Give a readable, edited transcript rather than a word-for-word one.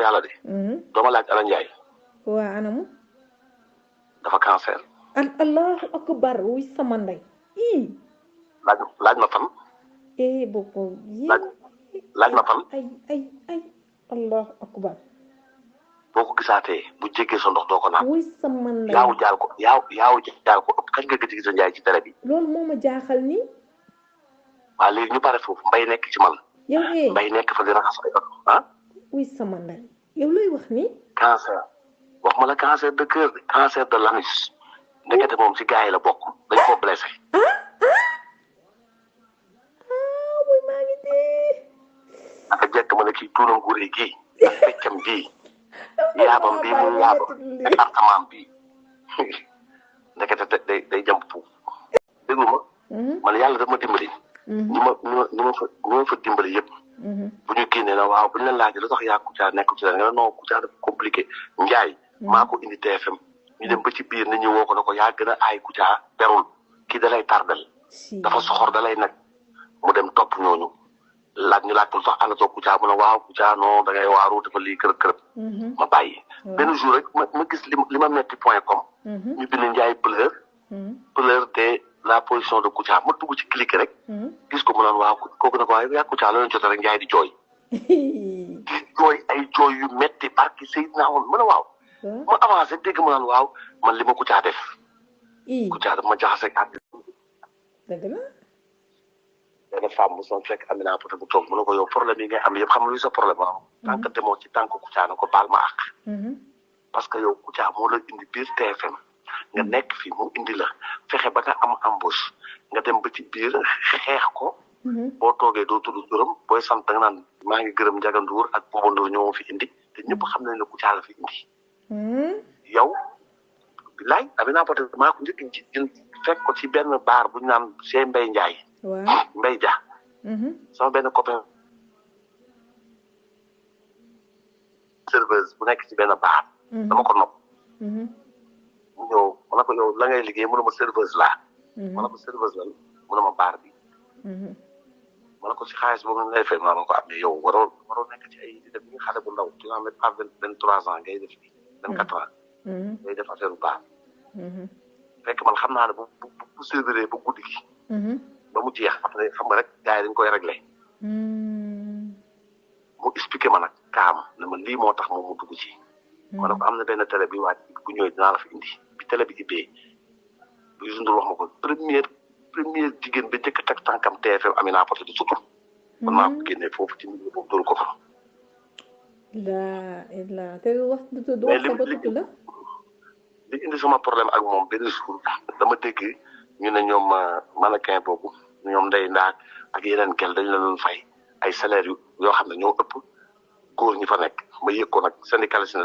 yàlla de. doo ma laaj Ala Ndiaye. waa anamu. dafa cancer. allahu akbar wuy sama ndey. laaj ma fan. boko laaj ma fan. ay allahu akbar. boo ko gisaatee bu jéggee sa ndox doo ko naan. wuy sama ndey yaaw jaal ko kañ nga gëj gis Ndiaye ci télé bi. loolu moo ma jaaxal nii. waaw léegi ñu pare foofu mbay nekk ci man. yow mbay nekk fa di raxas ay oto ah. wuy sama ndey yow looy wax ni. cancer wax ma la cancer de cœur cancer de l'anus ndekete moom ci gars yi la bokk dañ koo blessé. wuy maa ngi dee. naka jekk ma ne kii tuuram gu rëy gii ak feccam bii yaabam bii mu yaabam département bii ndekete day jëm foofu. déglu ma. man yàlla dama dimbali. ñu ma fa dimbali yëpp. bu ñu génnee na waaw bu ñu leen laajee lu tax yaa Kouthia nekk ci la nga ne non Kouthia dafa compliqué Ndiaye. maa ko indi TFM ñu dem ba ci biir nit ñi woo ko ne ko yaa gën a aay Kouthia berul kii da lay tardel dafa soxor da lay nag mu dem topp ñooñu ñu laaj ko lu tax ànd toog Kouthia mu ne waaw Kouthia non da ngay waaru dafa lii kërëb kërëb. ma bàyyi. benn jour rek ma gis li ma metti .com. ñu bind Ndiaye pleure de la position de Kouthia ma dugg ci cliquer rek. gis ko mu naan waaw kooku ne ko waaye yaa Kouthia la leen jotee rek Ndiaye di jooy. di jooy ay jooy yu metti barki Seydina woon ma ne waaw. ma avancé dégg ma naan waaw man li ma Kouthia def. Kouthia daf ma jaxase ak àddina. dëgg la. benn femme bu soog fekk Amina Poté bu toog mu ne ko yow problème yi ngay am yëpp xam nga luy sa problème am. tant que demoo ci tànk Kouthia ne ko baal ma àq. parce que yow Kouthia moo la indi biir TFM. nga nekk fi mu indi la fexe ba nga am embauche nga dem ba ci biir xeex ko. boo toogee doo tudd turam booy sant nga naan maa ngi gërëm Ndiaga Ndour ak Bouba Ndour ñoo fi indi te ñëpp xam nañ ne Kouthia la fi indi. yow bilaay Amina Poté maa ko njëkk ci fekk ko ci benn baar bu ñu naan chez Mbaye Ndiaye. waaw Mbaye Dia. sama benn copain. serveuse bu nekk ci benn baar. dama ko nopp. mu ñëw ma ne ko yow la ngay liggéey mu ne ma serveuse laa. ma ne ko serveuse la mu ne ma baar bi. ma ne ko si xaalis boobu ngay fay ma ne ko am ne yow waroo nekk ci ay def ñu xale bu ndaw tu n'as même pas 23 ans ngay def 24 ans. ngay def affaire bu baax. fekk man xam naa ne bu serviré ba guddi gi. ba mu jeex après xam nga rek gars yi dañ koy réglé. mu expliqué ma nag kaam ne ma lii moo tax moom mu dugg ci. ma ne ko am na benn télé bi waaj bu ñëwee dinaa la fi indi bi télé bi ibbee bu Youssou Ndour wax ma ko première jigéen ba njëkk a teg tànkam TFM Amina Poté di sutur. man maa ko génnee foofu ci milieu boobu dóor ko fa. te wax ba tudd la. li indi sama problème ak moom benn jour dama dégg ñu ne ñoom mannequin boobu ñoom Ndeye Ndaak ak yeneen kel dañ la doon fay ay salaire yoo xam ne ñoo ëpp góor ñi fa nekk ma yëg ko nag syndicaliste ne